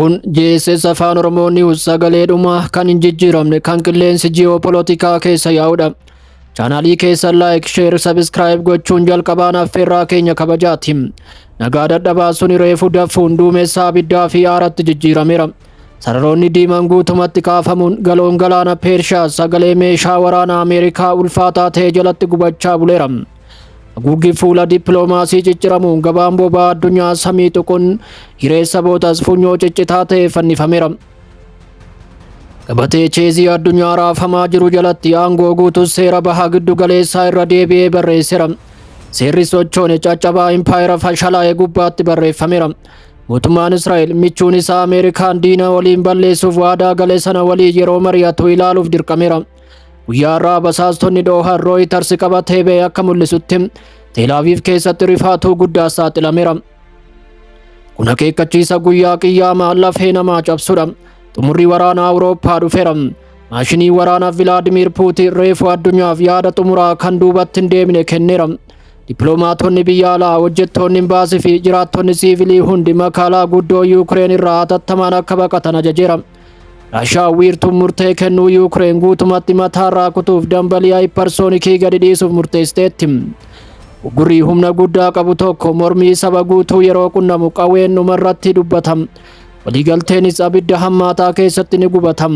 Kun JSS Afaan Oromoo News sagalee dhumaa kan hin jijjiiramne kan qilleensi ji'oopolotikaa keessa yaa'udha. Chaanaalii keessan like, share, subscribe gochuun jalqabaan affeerraa keenya kabajaati. Nagaa dadhabaa suni reefu daffuun duumessa abiddaa fi aaratti jijjiirameera. Sararoonni diimaan guutumatti kaafamuun galoon galaana Peershiyaa sagalee meeshaa waraanaa Ameerikaa ulfaataa ta'e jalatti gubachaa buleera. Haguuggi fuula dippiloomaasii cicciramuun gabaan boba'aa addunyaa samii tuquun hiree sabootas funyoo ciccitaa ta'e fannifameera. Gabatee cheezii addunyaa raafamaa jiru jalatti aangoo guutus seera bahaa giddu galeessaa irra deebi'ee barreesseera. Seerri sochoone caccabaa impaayera fashalaa'e gubbaatti barreeffameera. Mootummaan Israa'el michuun isaa Ameerikaan diina waliin balleessuuf waadaa gale sana waliin yeroo mari'atu ilaaluuf dirqameera. Guyyaa har'aa basaastonni dhoohan Rooyitars qabatee ba'e akka mul'isutti Teel Aviiv keessatti rifaatuu guddaa saaxilameera. Kun akeekkachiisa guyyaa qiyyaamaa lafee namaa cabsudha. Xumurri waraana Awurooppaa dhufeera. Maashinii waraanaa Vilaadimiir Puutiin reefu addunyaaf yaada xumuraa kan duubatti hin deemine kenneera. Dippiloomaatonni biyya alaa, hojjettoonni imbaasii fi jiraattonni siivilii hundi magaalaa guddoo Yuukireen irraa hatattamaan akka baqatan ajajeera. Raashaa wiirtuun murtee kennuu Yuukireen guutumatti mataarraa kutuuf dambalii haayipparsoonikii gadi dhiisuuf murteessiteetti. Uggurri humna guddaa qabu tokko mormii saba guutuu yeroo qunnamu qawween dhumarratti dubbata. Waliigalteenis abidda hammaataa keessatti ni gubata.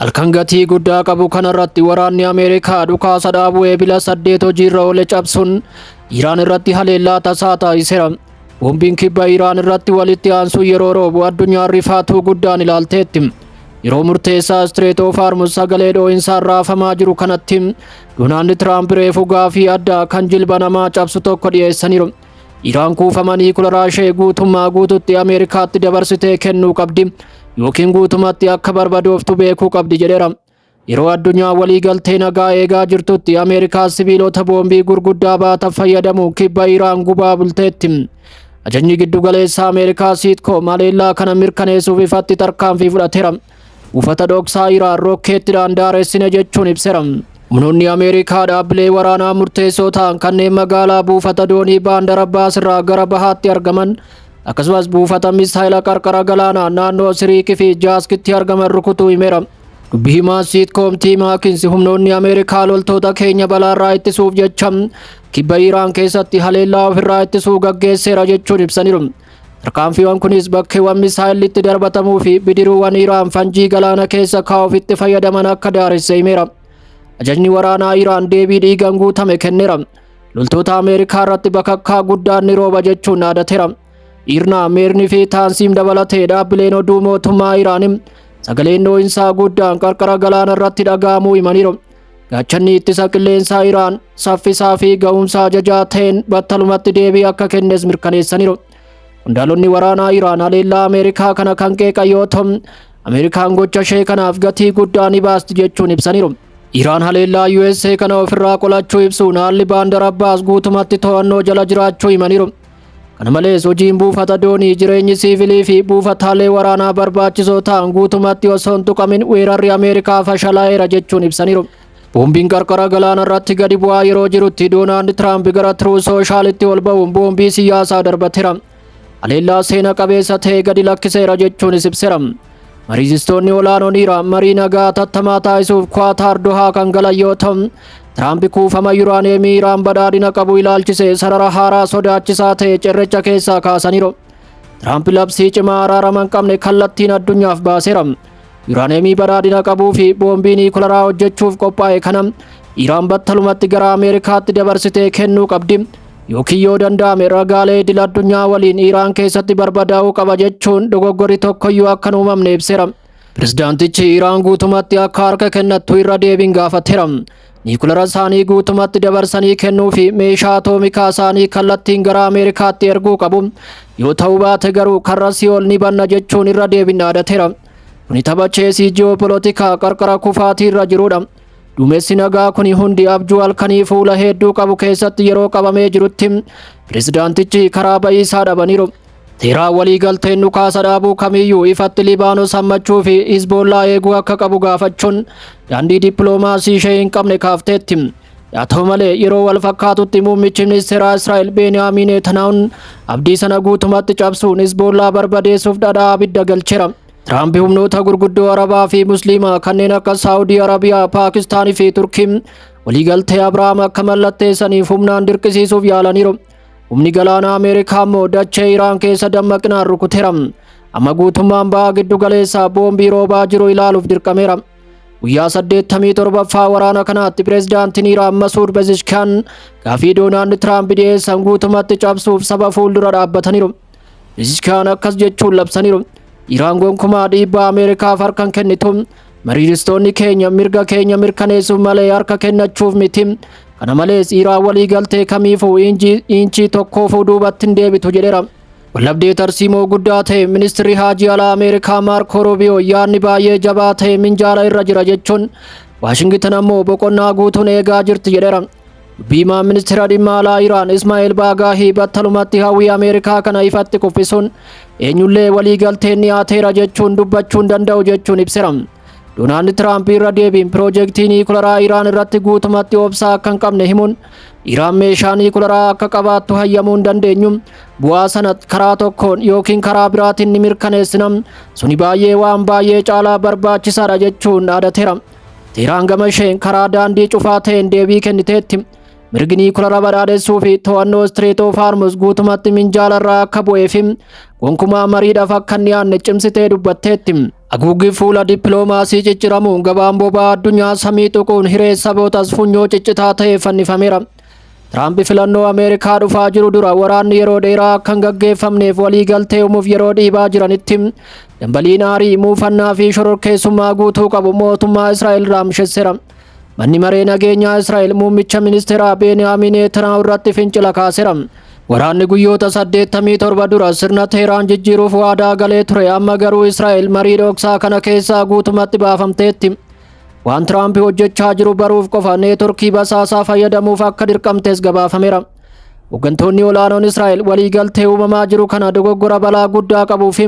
Halkan gatii guddaa qabu kanarratti waraanni Ameerikaa dhukaasa dhaabuu Eebila 8 hojiirra oole cabsuun Iraan irratti haleellaa tasaa taasiseera. Boombiin kibba Iraan irratti walitti aansuun yeroo roobu addunyaan rifaatuu guddaan ilaalteetti. Yeroo murteessaa Strait of Hormuz sagalee dhoo'insaan raafamaa jiru kanatti Doonaald Tiraamp reefu gaafii addaa kan jilba namaa cabsu tokko dhiyeessaniiru. Iraan kuufama niikularaa ishee guutummaa guututti Ameerikaatti dabarsitee kennuu qabdi yookiin guutumatti akka barbadooftu beekuu qabdi jedheera. Yeroo addunyaa waliigaltee nagaa eegaa jirtutti Ameerikaa sibiilota boombii gurguddaa baatan fayyadamuun kibba Iraan gubaa bulteetti. Ajajni giddugaleessa Ameerikaa Siitkoom haleellaa kana mirkaneessuuf ifatti tarkaanfii fudhateera. Buufata dhoksaa Iraan rokkeettiidhaan daaressine jechuun ibseera. Humnoonni Ameerikaa dhaabbilee waraanaa murteessoo ta'an kanneen magaalaa buufata doonii Baandar Abbaas irraa gara bahaatti argaman akkasumas buufata misaayila qarqara galaanaa naannoo Siriikii fi Jaaskitti argaman rukutuu himeera. Dubbi himaa Siitkoom Tiim Haakinsi humnoonni Ameerikaa loltoota keenya balaarraa ittisuuf jecha kibba Iraan keessatti haleellaa ofirraa ittisuu gaggeesseera jechuun ibsaniiru. Tarkaanfiiwwan kunis bakkeewwan misaayilli itti darbatamuu fi bidiruuwwan Iraan fanjii galaana keessa kaa'uuf itti fayyadaman akka daaresse himeera. Ajajni waraanaa Iraan deebii dhiigaan guutame kenneera. Loltoota Ameerikaa irratti bakakkaa guddaan ni rooba jechuun dhaadateera. Irnaa, Meerni fi Taansiim dabalatee dhaabbileen oduu mootummaa Iraan sagaleen dhoo'insaa guddaan qarqara galaana irratti dhaga'amuu himaniiru. Gaachanni ittisa qilleensaa Iraan saffisaa fi ga'umsa ajajaa ta'een battalumatti deebii akka kennes mirkaneessaniiru. Qondaalonni waraanaa Iraan haleellaa Ameerikaa kana kan qeeqan yoo ta'u, Ameerikaan gocha ishee kanaaf gatii guddaa ni baasti jechuun ibsaniiru. Iraan haleellaa USA kana ofirraa qolachuu ibsuun haalli Baandar Abbaas guutumatti to'annoo jala jiraachuu himaniiru. Kana malees hojiin buufata doonii jireenyi siivilii fi buufataalee waraanaa barbaachisoo ta'an guutumatti osoo hin tuqamin weerarri Ameerikaa fashalaa'eera jechuun ibsaniiru. Boombiin qarqara galaana irratti gadi bu'aa yeroo jirutti Doonaald Tiraamp gara True Socialitti ol ba'uun boombii siyaasaa darbateera. Haleellaa seena qabeessa ta'e gadi lakkiseera jechuunis ibseera. Mariisistoonni olaanoon Iraan marii nagaa hatattamaa taasisuuf Kuwaataar Dohaa kan galan yoo ta'u, Tiraamp kuufama yuraaneemii Iraan badhaadhina qabu ilaalchisee sarara haaraa sodaachisaa ta'e cirracha keessaa kaasaniiru. Tiraamp labsii cimaa araarama hin qabne kallattiin addunyaaf baaseera. Yuraaneemii badhaadhina qabuu fi boombii niikularaa hojjechuuf qophaa'e kana Iraan battalumatti gara Ameerikaatti dabarsitee kennuu qabdi. Yookiin yoo danda'ame ragaalee idil addunyaa waliin Iraan keessatti barbadaa'uu qaba jechuun dogoggorri tokkoyyuu akka hin uumamne ibseera. Pirezidaantichi Iraan guutumatti akka harka kennattu irra deebiin gaafateera. Niikulara isaanii guutumatti dabarsanii kennuu fi meeshaa atoomikaa isaanii kallattiin gara Ameerikaatti erguu qabu. Yoo ta'uu baate garuu karra si'ool ni banna jechuun irra deebiin dhaadateera. Kuni tapha cheesii ji'oopolotikaa qarqara kufaatii irra jirudha. Duumessi nagaa kuni hundi abjuu halkanii fuula hedduu qabu keessatti yeroo qabamee jirutti pirezidaantichi karaa ba'iisaa dhabaniiru. Teeraan waliigalteen dhukaasa dhaabuu kamiyyuu ifatti Libaanos hammachuu fi Hizboollaa eeguu akka qabu gaafachuun daandii dippiloomaasii ishee hin qabne kaafteetti. Haa ta'u malee yeroo wal fakkaatutti muummichi ministeeraa Israa'el Beeniyaamin Netanyahuun abdii sana guutumatti cabsuun Hizboollaa barbadeessuuf dhadhaa abidda galcheera. Tiraamp humnoota gurguddoo Arabaa fi Musliimaa kanneen akka Saawudii Arabiyaa, Paakistaanii fi Turkii waliigaltee Abrahaam akka mallatteessaniif humnaan dirqisiisuuf yaalaniiru. Humni galaanaa Ameerikaa immoo dachee Iraan keessa dammaqinaan rukuteera. Amma guutummaan ba'a giddu galeessaa boombii roobaa jiru ilaaluuf dirqameera. Guyyaa 87ffaa waraana kanaatti pireezidaantiin Iraan Masuud Pezeshkian gaafii Doonaald Tiraamp dhiyeessan guutumatti cabsuuf saba fuuldura dhaabbataniiru. Pezeshkian akkas jechuun labsaniiru. Iraan gonkumaa dhiibbaa Ameerikaaf harka hin kennitu. Mariiristoonni keenya mirga keenya mirkaneessuuf malee harka kennachuuf miti. Kana malees Iraan waliigaltee kamiifuu inchii tokkoofuu duubatti hin deebitu jedheera. Wallabdee tarsiimoo guddaa ta'e ministirri haajii alaa Ameerikaa Maarkoo Ruubiyoo yaadni baay'ee jabaa ta'e minjaala irra jira jechuun Waashingitan ammoo boqonnaa guutuun eegaa jirti jedheera. Dubbiimaan ministeera dhimma alaa Iraan Ismaa'eel Baagaahii battalumatti hawwii Ameerikaa kana ifatti kuffisuun eenyullee waliigalteen dhiyaateera jechuun dubbachuu hin danda'u jechuun ibseera. Doonaald Tiraamp irra deebiin piroojeektii niikularaa Iraan irratti guutumatti obsaa akka hin qabne himuun Iraan meeshaa niikularaa akka qabaattu hayyamuu hin dandeenyu. Bu'aa sana karaa tokkoon yookiin karaa biraatiin ni mirkaneessina. Suni baay'ee waan baay'ee caalaa barbaachisaadha jechuun dhaadateera. Teheraan gama isheen karaa daandii cufaa ta'een deebii kenniteetti. Mirgi niikulara badhaadhessuu fi to'annoo Strait of Hormuz guutumatti minjaala irraa akka bu'ee fi gonkumaa mariidhaaf akka hin dhiyaanne cimsitee dubbatteetti. Haguuggii fuula dippiloomaasii cicciramuun gabaan boba'aa addunyaa samii tuquun hiree sabootas funyoo ciccitaa ta'e fannifameera. Tiraamp filannoo Ameerikaa dhufaa jiru dura waraanni yeroo dheeraa akka hin gaggeeffamneef waliigaltee uumuuf yeroo dhiibaa jiranitti dambaliin aarii muufannaa fi shororkeessummaa guutuu qabu mootummaa Israa'el raamshesseera. Manni maree nageenyaa Israa'el muummicha ministeeraa Beeniyaamin Netanyahu irratti fincila kaaseera. Waraanni guyyoota 87 dura sirna Teheraan jijjiiruuf waadaa galee ture amma garuu Israa'el marii dhoksaa kana keessaa guutumatti baafamteetti. Waan Tiraamp hojjechaa jiru baruuf qofa neetworkii basaasaa fayyadamuuf akka dirqamtes gabaafameera. Hooggantoonni olaanoon Israa'el waliigaltee uumamaa jiru kana dogoggora balaa guddaa qabuu fi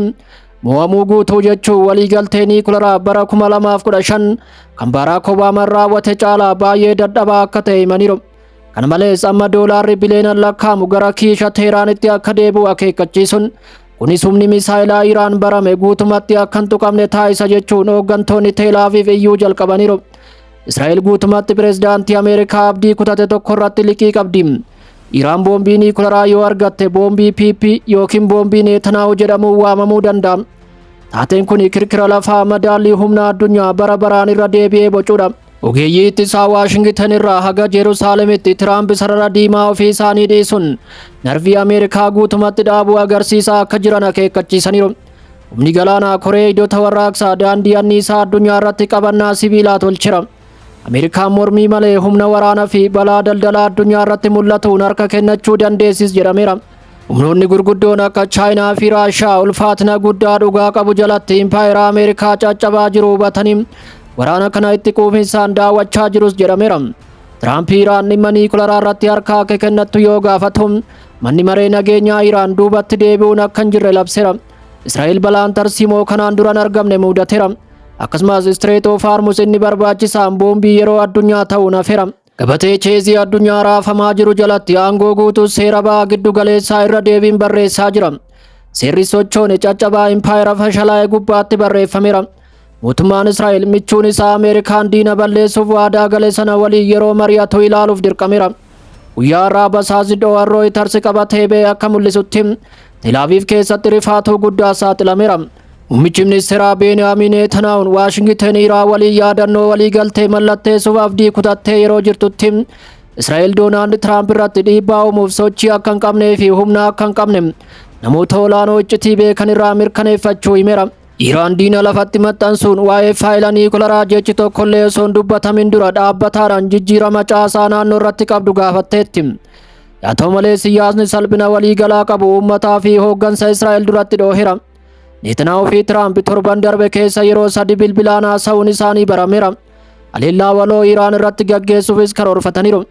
mo'amuu guutuu jechuun waliigaltee niikularaa bara 2015 kan Baaraak Obaamaan raawwate caalaa baay'ee dadhabaa akka ta'e himaniiru. Kana malees amma doolaarri biliyoonaan lakkaa'amu gara kiisha Teeraanitti akka deebi'u akeekkachiisuun kunis humni misaayilaa Iraan barame guutumatti akka hin tuqamne taasisa jechuun hooggantoonni Teelaaviif iyyuu jalqabaniiru. Israa'el guutumatti pireezidaantii Ameerikaa abdii kutate tokko irratti liqii qabdi. Iraan boombii niikularaa yoo argatte boombii PP yookiin boombii Netanyahu jedhamuun waamamuu danda'a. Taateen kun kirkira lafaa madaallii humna addunyaa bara baraan irra deebi'ee bocuudha. Ogeeyyii ittisaa Waashingitan irraa haga Jeerusaalemitti Tiraamp sarara diimaa ofii isaanii dhiisuun narvii Ameerikaa guutumatti dhaabuu agarsiisaa akka jiran akeekkachiisaniiru. Humni galaanaa Koree iddoo warraaqsaa daandii anniisaa addunyaa irratti qabannaa sibiilaa tolcheera. Ameerikaan mormii malee humna waraanaa fi balaa daldalaa addunyaa irratti mul'atuun harka kennachuu dandeessis jedhameera. Humnoonni gurguddoon akka Chaayinaa fi Raashaa ulfaatina guddaa dhugaa qabu jalatti impaayera Ameerikaa caccabaa jiru hubatanii waraana kana itti quufinsaan daawwachaa jirus jedhameera. Tiraamp Iraan dhimma niikularaa irratti harka akka kennattu yoo gaafatu manni maree nageenyaa Iraan duubatti deebi'uun akka hin jirre labseera. Israa'el balaan tarsiimoo kanaan duran argamne mudateera. Akkasumas Strait of Hormuz inni barbaachisaan boombii yeroo addunyaa ta'uun hafeera. Gabatee cheezii addunyaa raafamaa jiru jalatti aangoo guutuu seera ba'aa giddu galeessaa irra deebiin barreessaa jira. Seerri sochoone caccabaa impaayera fashalaa'ee gubbaatti barreeffameera. Mootummaan Israa'el michuun isaa Ameerikaan diina balleessuuf waadaa gale sana waliin yeroo mari'atu ilaaluuf dirqameera. Guyyaa har'aa basaasni dho'an Rooyiters qabatee ba'e akka mul'isutti Telaaviif keessatti rifaatuu guddaa saaxilameera. Muummichi ministeeraa Beeniyaamin Netanyahuun Waashingitan Iraan waliin yaadannoo walii galtee mallatteessuuf abdii kutattee yeroo jirtutti Israa'el Doonaald Tiraamp irratti dhiibbaa uumuuf sochii akka hin qabnee fi humna akka hin qabne namoota olaanoo iccitii beekan irraa mirkaneeffachuu himeera. Iraan diina lafatti maxxansuun waa'ee faayila niikularaa jechi tokkollee osoo hin dubbatamin dura dhaabbataadhaan jijjiirama caasaa naannoo irratti qabdu gaafatteetti. Haa ta'u malee siyaasni salphina waliigalaa qabu uummataa fi hooggansa Israa'el duratti dhooheera. Netanyahu fi Tiraamp torban darbe keessa yeroo sadi bilbilaan haasa'uun isaanii barameera. Haleellaa waloo Iraan irratti gaggeessuufis karoorfataniiru.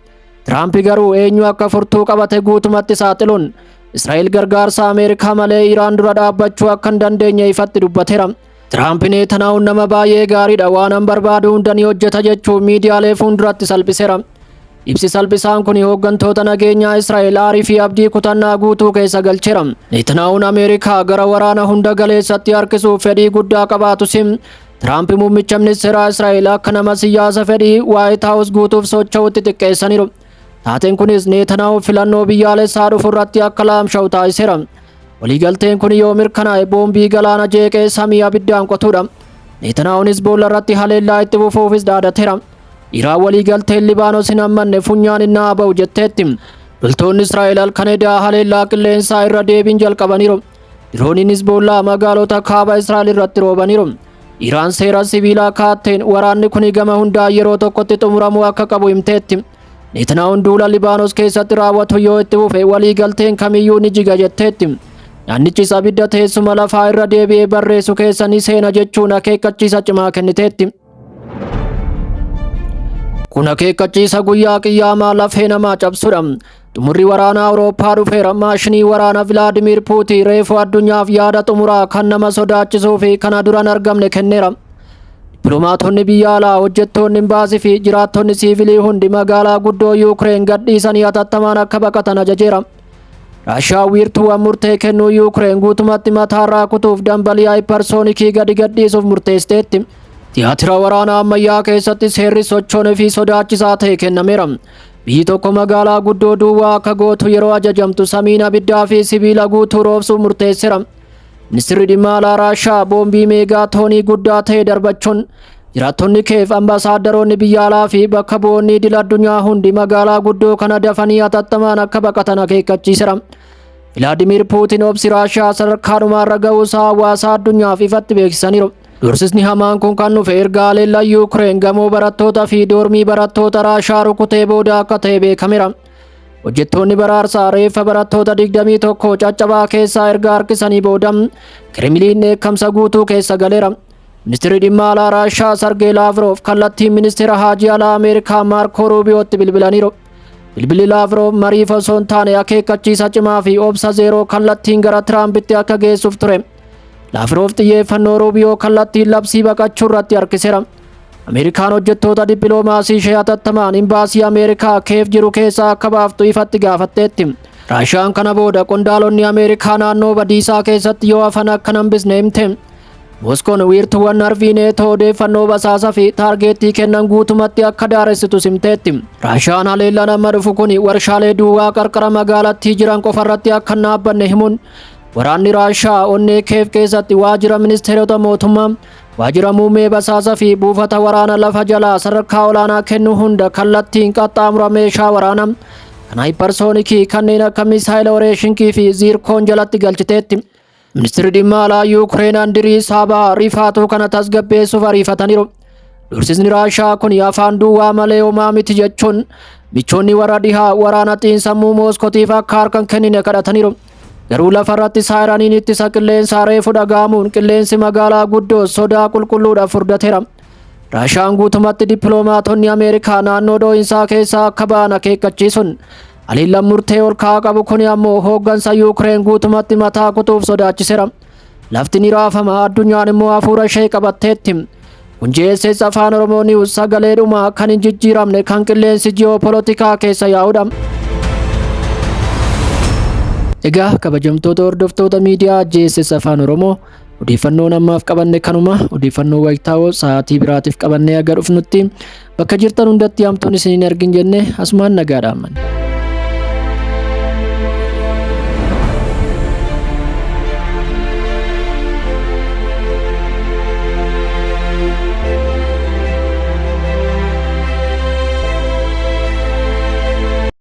Tiraamp garuu eenyu akka furtuu qabate guutumatti saaxiluun Israa'el gargaarsa Ameerikaa malee Iraan dura dhaabbachuu akka hin dandeenye ifatti dubbateera. Tiraamp Netanyahuun nama baay'ee gaariidha, waan an barbaadu hunda ni hojjeta jechuun miidiyaalee fuulduratti salphiseera. Ibsi salphisaan kun hooggantoota nageenyaa Israa'el aarii fi abdii kutannaa guutuu keessa galcheera. Netanyahuun Ameerikaa gara waraana hunda galeessatti harkisuuf fedhii guddaa qabaatus, Tiraamp muummicha ministeeraa Israa'el akka nama siyaasa fedhii White House guutuuf socho'utti xiqqeessaniiru. Taateen kunis Netanyahu filannoo biyyaalessaa dhufu irratti akka laamsha'u taasiseera. Waliigalteen kun yoo mirkanaa'e boombii galaana jeeqee samii abiddaan qotudha. Netanyahuunis boolla irratti haleellaa itti fufuufis dhaadateera. Iraan waliigalteen Libaanos hin ammanne funyaan hin ba'u jetteetti. Loltoonni Israa'el halkan edaa haleellaa qilleensaa irra deebiin jalqabaniiru. Dirooniin Hizboollaa magaalota kaaba Israa'el irratti roobaniiru. Iraan seera sibiilaa kaatteen waraanni kun gama hundaa yeroo tokkotti xumuramuu akka qabu himteetti. Netanyahuun duula Libaanos keessatti raawwatu yoo itti fufe waliigalteen kamiyyuu ni jiga jetteetti. Naannichis abidda teessuma lafaa irra deebi'ee barreessu keessa ni seena jechuun akeekkachiisa cimaa kenniteetti. Kun akeekkachiisa guyyaa qiyyaamaa lafee namaa cabsudha. Xumurri waraana Awurooppaa dhufeera. Maashinii waraana Vilaadimiir Puutiin reefu addunyaaf yaada xumuraa kan nama sodaachisuu fi kana duran argamne kenneera. Dippiloomaatonni biyya alaa, hojjettoonni imbaasii fi jiraattonni siivilii hundi magaalaa guddoo Yuukireen gadhiisanii hatattamaan akka baqatan ajajeera. Raashiyaa wiirtuuwwan murtee kennuu Yuukireen guutumatti mataarraa kutuuf dambalii haayipparsoonikii gadi gadhiisuuf murteessiteetti. Tiyaatira waraanaa ammayyaa keessatti seerri sochoonii fi sodaachisaa ta'e kennameera. Biyyi tokko magaalaa guddoo duwwaa akka gootu yeroo ajajamtu samiin abiddaa fi sibiila guutuu roobsuuf murteesseera. Ministeerri dhimma alaa Raashiyaa boombii meegaa toonii guddaa ta'e darbachuun jiraattonni Keef, ambaasaaddaroonni biyya alaa fi bakka bu'oonni idil addunyaa hundi magaalaa guddoo kana dafanii hatattamaan akka baqatan akeekkachiiseera. Vilaadimiir Puutiin obsi Raashiyaa sadarkaa dhumaarra ga'uusaa hawaasa addunyaaf ifatti beeksisaniiru. Doorsisni hamaan kun kan dhufe erga haleellaa Yuukireen gamoo barattoota fi doormii barattoota Raashiyaa rukutee booda akka ta'e beekameera. Hojjettoonni baraarsaa reeffa barattoota 21 caccabaa keessaa erga harkisanii booda Kirimiliin dheekkamsa guutuu keessa galeera. Ministeerri dhimma alaa Raashiyaa Sargee Laavrov kallattiin ministeera haajii alaa Ameerikaa Maarkoo Ruubiyootti bilbilaniiru. Bilbilli Laavrov mariif osoo hin taane akeekkachiisa cimaa fi obsa zeeroo kallattiin gara Tiraampitti akka geessuuf ture. Laavrov xiyyeeffannoo Ruubiyoo kallattiin labsii baqachuu irratti harkiseera. Ameerikaan hojjettoota dippiloomaasii ishee hatattamaan imbaasii Ameerikaa Keef jiru keessaa akka baaftu ifatti gaafatteetti. Raashiyaan kana booda qondaalonni Ameerikaa naannoo badiisaa keessatti yoo hafan akka hambisne himte. Moskoon wiirtuuwwan narvii neetoo odeeffannoo basaasaa fi taargeettii kennan guutumatti akka daaressitu simteetti. Raashiyaan haleellaan amma dhufu kun warshaalee duwwaa qarqara magaalattii jiran qofarratti akka hin dhaabbanne himuun waraanni Raashiyaa onnee Keef keessatti waajjira ministeerota mootummaa, waajjira muummee basaasaa fi buufata waraana lafa jalaa sadarkaa olaanaa kennu hunda kallattiin qaxxaamura meeshaa waraanaa kan haayipparsoonikii kanneen akka misaayila Oreeshinkii fi Ziirkoon jalatti galchiteetti. Ministeerri dhimma alaa Yuukireen Andirii Saabaa rifaatuu kana tasgabbeessuuf ariifataniiru. Doorsisni Raashiyaa kun afaan duwwaa malee homaa miti jechuun michoonni warra dhihaa waraana xiinsammuu Mooskotiif akka harka hin kennine kadhataniiru. Garuu lafarratti saayiraniin ittisa qilleensaa reefu dhaga'amuun qilleensi magaalaa guddoo sodaa qulqulluudhaaf furdateera. Raashiyaan guutumatti dippiloomaatonni Ameerikaa naannoo dhoo'insaa keessaa akka ba'an akeekkachiisuun haleellaan murtee ol ka'aa qabu kun ammoo hooggansa Yuukireen guutumatti mataa kutuuf sodaachiseera. Lafti ni raafama, addunyaan immoo hafuura ishee qabatteetti. Kun JSS Afaan Oromoo News sagalee dhumaa kan hin jijjiiramne kan qilleensi ji'oopolotikaa keessa yaa'udha. Egaa kabajamtoota hordoftoota miidiyaa JSS Afaan Oromoo, odeeffannoon ammaaf qabanne kanuma. Odeeffannoo wayitaawoo sa'aatii biraatiif qabannee aga dhufnutti bakka jirtan hundatti hamtuun isin hin argin jenne asumaan nagaadhaan.